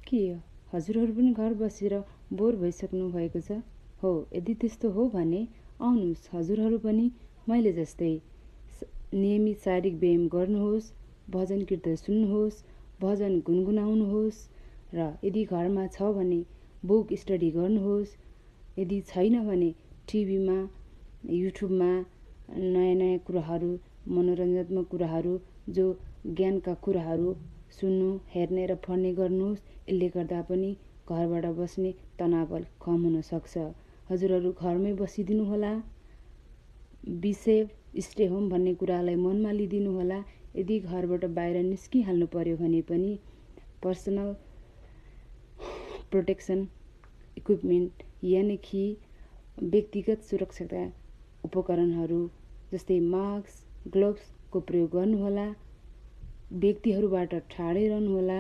के हजुरहरू पनि घर बसेर बोर भइसक्नु भएको छ? हो, यदि त्यस्तो हो भने आउनुहोस्, हजुरहरू पनि मैले जस्तै नियमित शारीरिक व्यायाम गर्नुहोस्, भजन कीर्तन सुन्नुहोस्, भजन गुनगुनाउनुहोस् र यदि घरमा छ भने बुक स्टडी गर्नुहोस्। यदि छैन भने टिभीमा युट्युबमा नयाँ नयाँ कुराहरू, मनोरञ्जनात्मक कुराहरू, जो ज्ञानका कुराहरू सुन्नु, हेर्ने र पढ्ने गर्नुहोस्। यसले गर्दा पनि घरबाट बस्ने तनाव कम हुन सक्छ। हजुरहरू घरमै बसिदिनु होला। विषय स्टे होम भन्ने कुरालाई मनमा लिदिनु होला। यदि घरबाट बाहिर निस्किहाल्नु पर्यो भने पनि पर्सनल प्रोटेक्सन इक्विपमेन्ट यानि कि व्यक्तिगत सुरक्षाका उपकरणहरू जस्तै मास्क, ग्लोभ्सको प्रयोग गर्नुहोला। व्यक्तिहरूबाट टाढै रहनुहोला।